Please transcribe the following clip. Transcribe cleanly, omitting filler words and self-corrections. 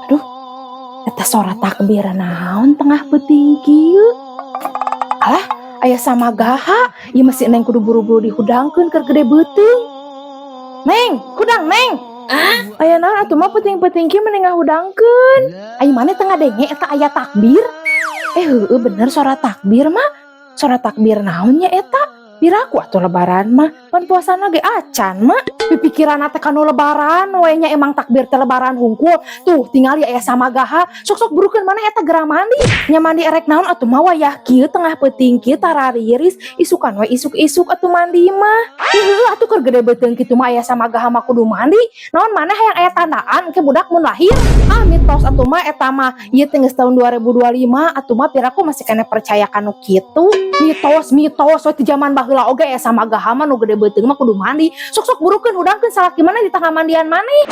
Aduh, eta sora takbir naon tengah peuting kieu? Alah, aya samagaha. Ieu mah si Neng kudu buru-buru dihudangkeun keur gede beuteung. Neng, hudang, Neng. Aya naon atuh mah peuting-peuting kieu mending ngahudangkeun? Ai maneh teu ngadenge eta aya takbir? Eh, heueuh, bener suara takbir mah. Suara takbir naon nya eta? Piraku atuh lebaran mah, pan puasana ge acan mah. Pipikiranna teh kanu lebaran we nya, emang takbir teh lebaran hungkul. Tuh, tingali aya samagaha. Sok-sok burukeun maneh eta geura mandi. Nya mandi erek naon atuh mah wayah kieu, tengah peuting kieu, tarariris? Isukan we, isuk-isuk atuh mandi mah. Heueuh atuh, keur gede beuteung kitu mah aya samagaha mah kudu mandi. Naon maneh hayang aya tandaan ke budak mun lahir? Ah, mitos atuh mah eta mah. Ieu teh geus tahun 2025 atuh mah, piraku masih keneh percaya kanu kitu. Mitos mitos we ti zaman baheula oge aya samagaha mah nu gede beuteung mah kudu mandi. Sok-sok burukeun, hudangkeun salaki maneh di tengah mandian maneh.